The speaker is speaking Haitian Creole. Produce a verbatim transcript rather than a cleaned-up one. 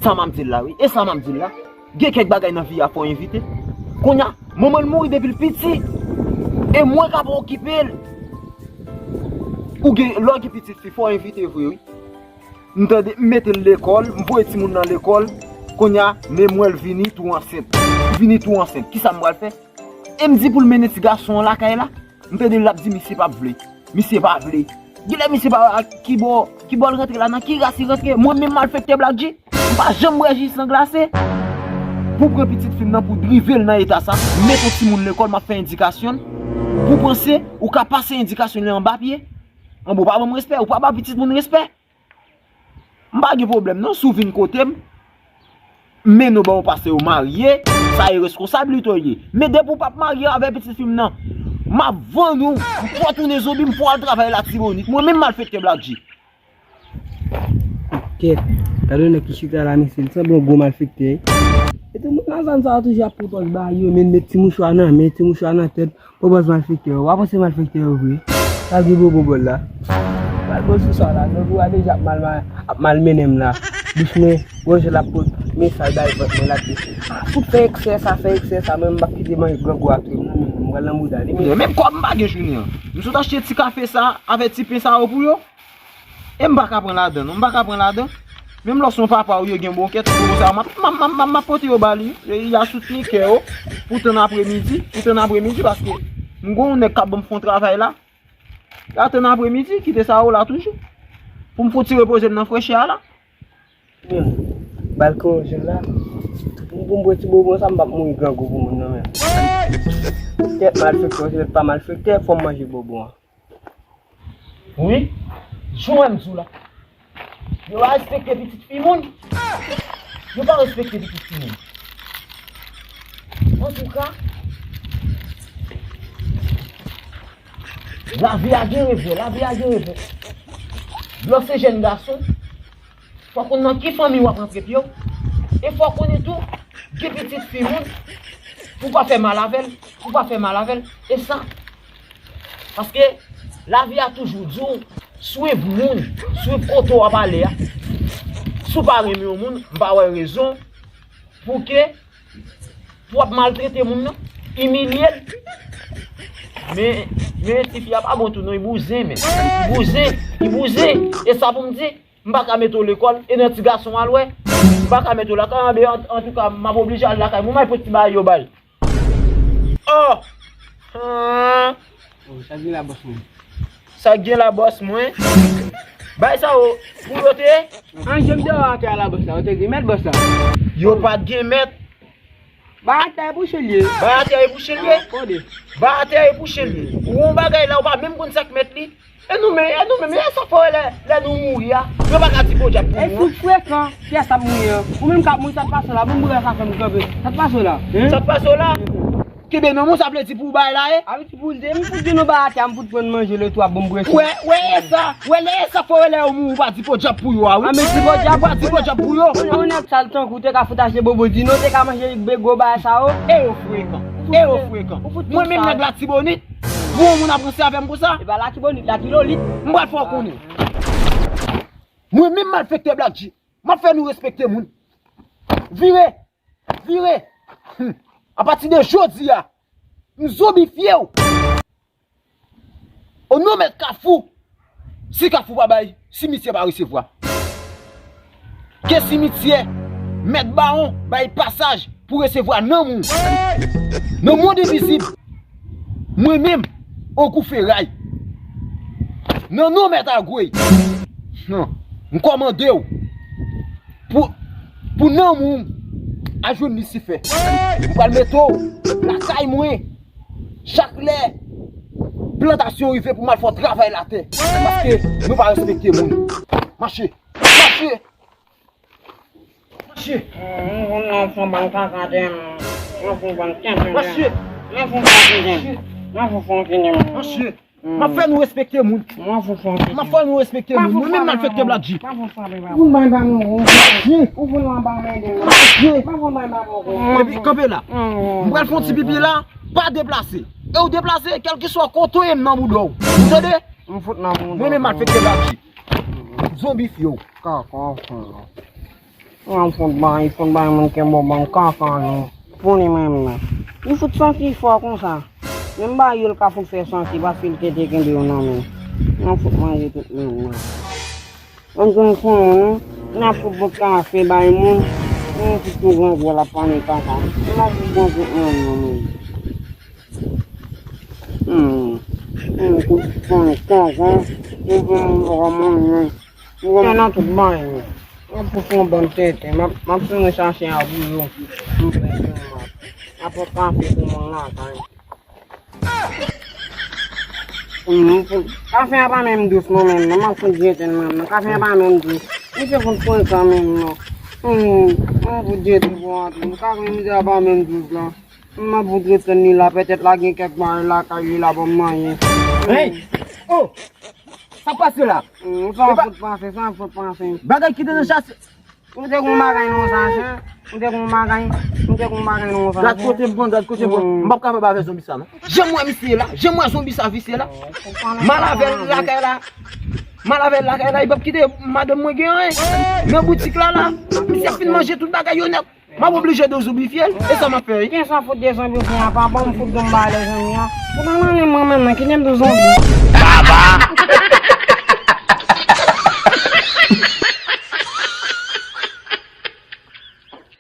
Sa m ap di l la, wi. E sa m ap di l la. Gen kèk bagay nan vi a fò w evite. Kounye a, manman l mouri depi l piti. E mwen k ap okipe l. Ou gen, lè w gen pitit fi, fò w evite vre, wi. M tande, m mete l lekòl, m voye timoun nan lekòl. Kounye a, men m wè l vini tou ansent. Vini tou ansent. Kisa m pral fè? E m di pou l mennen ti gason an lakay la. M tande l ap di misye p ap vle. Misye pa vle. Genlè misye pa wè ak ki bò, ki bò l rantre la, nan ki ras li rantre. Mwen menm malfektè Black G, m pa janm bwè ji san glase. Pou pran pitit fi m nan pou drive l nan eta sa, m met yon timoun lekòl, m ap fè endikasyon l. Pou panse ou ka pase endikasyon li anba pye. Anben, ou pa ban m respè, ou pa ba pitit moun respè. M pa gen pwoblèm non, si w vin kote m, men nou ba w pase w marye, sa e reskonsablite w ye. Men depi w p ap marye avè pitit fi m nan, m ap vann ou, m fè w tounen zonbi, m fè w al travay Latibonit. Mwen menm malfektè Black G. Kèt, gade yon nèg ki chita la, mesye, li sanble yon gwo malfektè. E tou moun nan zòn sa yo toujou ap pran pòz ba yo, men met ti mouchwa nan men, ti mouchwa nan tèt. Pran pòz malfektè yo. W a panse malfektè yo vre? Sa gen bobo bò la. Pral bon sou sa la. Nèg ou a deja ap mal, ap mal mennen m la. Bouch mwen, gon jan l ap pot mesaj bay vant mwen la di, ah, fout fè eksè sa, fè eksè sa, men m p ap kite manje grangou a touye m non, men m pral nan mouda li, men. Menm kòb m pa gen jounen an. M sot achte ti kafe sa avèk ti pen sa yo pou yo. E m pa ka pran ladan, non, m pa ka pran ladan. Menm lè w se yon papa ou yo gen bokèt, ou konsa, m ap, m ap, m ap, m ap pote yo ba li. E y a soutni kè yo pou tann apremidi, pou tann apremidi, paske m gon yon nèg k ap ban m fè yon travay la. Y a tann apremidi, kite sa yo la toujou. Pou m fouti repoze m nan frechè a la. Menm, balkon jan la. Pou m, pou m bwè ti bonbon sa, m p ap mouri grangou pou moun nan menm. Kèt malfektè, se pa malfektè, fò m manje bonbon an. Wi, jan w wè m di w la. Yo pa respekte pitit fi moun. Yo pa respekte pitit fi moun. Antouka, lavi a gen revè, lavi a gen revè. Lè w se jèn gason, fò w konn nan ki fanmi w ap rantre pye w. E fò w konnen tou, gen pitit fi moun, pou w pa fè mal avè l, pou w pa fè mal avè l. E sa, paske lavi a toujou di w, swiv moun, swiv kote w ap ale a. Si w pa renmen yon moun, m pa wè rezon pou ke, pou w ap maltrete moun nan, imilye l. Men, men tifi a pa bon tou non, li bouzen, men. Li bouzen, li bouzen. E sa pou m di, m pa ka mete w lekòl, e nan ti gason w al wè. M pa ka mete w lakay, anben, an, antouka, m ap oblije al lakay mwen, m al pran ti bagay yo bay. Oh! Ah! Oh, sa gen la bòs mwen. Sa gen la bòs mwen. Bay sa yo, pou yo te. An, jem deyò atè a la bòs la, yo te gen mèt bòs la. Yo pa t gen mèt. Bay atè e pou chen l ye. Bay atè e pou chen l ye. Kode. Bay atè e pou chen l ye. Ou yon bagay la, ou pa menm konn sa k mèt li. E nou menm, e nou menm, e sa fò lè, lè nou mouri a, yo pa ka di podyab pou nou an. E si w frekan, kiyès ap mouri an? Ou menm k ap mouri, sa t pase w la? Bon, m bwè sa fè m kanpe. Sa t pase w la? Sa t pase w la? Kenbe nan men w, sa vle di pou w bay la, e? A wi, ti pou l di, m fout di nou bay atè a, m fout pran manje le twa, bon, m bwè. Wè, wè, e sa, wè, lè e sa fò lè yo mouri, ou pa di podyab pou yo a, wi. A, men di podyab. Ou pa di podyab pou yo. Yon nèg sal tankou w te ka fout achte bonbon di nou, te ka manje gwo bagay sa yo. E yo frekan, e yo frekan. Mwen menm nèg Latibonit, pou yon moun ap ranse avè m konsa. E pa Latibonit, Latilolit. M pral fè w konnen. Mwen menm malfektè Black G, m ap fè nou respekte moun. Vire, vire. Hmm. Apati de jodi a, m zonbifye w. O non mèt Kafou, si Kafou pa bay, simityè pa resevwa. Ke simityè, mèt bawon bay pasaj pou resevwa nanm ou. Nan mond envizib, mwen menm, Ogou Feray, nan non mèt Agwey, m kòmande w pou, pou nanm ou al jwenn Lisifè. M pral mete w lakay mwen. Chak lè plantasyon rive pou m al fè yon travay latè, paske nou pa respekte moun. Mache! Mache! Mache! Mache! M ap fè nou respekte moun. M ap fè nou respekte moun. Mwen menm malfektè Black G. Ou fout bay ba nou. Ou fout nan ba men de. Ou fout bay ba nou. Epi kanpe la. M pral fè yon ti pipi la. Pa deplase. E ou deplase, kèlkeswa kote w ye, m nan bouda w. Ou tande? M fout nan bouda w. Mwen menm malfektè Black G. Zonbi fye w. Kaka w fè la. Mwen fout bay, fout bay moun ke bon ban kaka nou. Pou li menm nan. Li fout santi fò konsa. Menm ba yo l ka fout fè santi paske l te te kenbe yo nan men. Mwen fout manje tout menm nan. Mwen konn konnen nou, n ap fout bout kafe bay moun. Mwen fout tou gran vye la pa ni kaka. Mwen fout bon tout menm nan men. Hmm. Mwen fout bon kaka. Mwen fout bon kaka. Mwen nan tout bagay. Mwen pou fè yon bann tenten. M ap, m ap tounen chache a pou yo. Mwen fè yon mat. Apòt kafe pou mwen lakay. Mwen pou, kafe a pa menm dous non menm non. M ap fout jete l menm non. Kafe a pa menm dous. Misye konn frekan menm non. Mwen pou jete pou antre. Kafe misye a pa menm dous la. M ap fout retann li la, petèt la gen kèk bagay lakay li la pou m manyen. Hey! Oh! Sa pase la? Sa fout pase, sa fout pase. Bagay ki te nan chase. Ou te gon bagay nan sa, chen? Ou te gon bagay? Ou te gon bagay nan sa, chen? Gad kote m pran, gad kote m pran. M p ap kapab avè zonbi sa non. Jan m wè misye la, jan m wè zonbi sa visye la. M al avè l lakay la. M al avè l lakay la, li p ap kite madanm mwen gen anyen. Nan boutik la la, misye ap fin manje tout bagay yo nèt. M ap oblije dezobifye l, e sa m ap fè wi. Gen sa fout dezobifye a, pa ban m fout gon bagay lè zanmi a. Ou nan mannen mwen menm nan, kite m tou zonbi. Baba,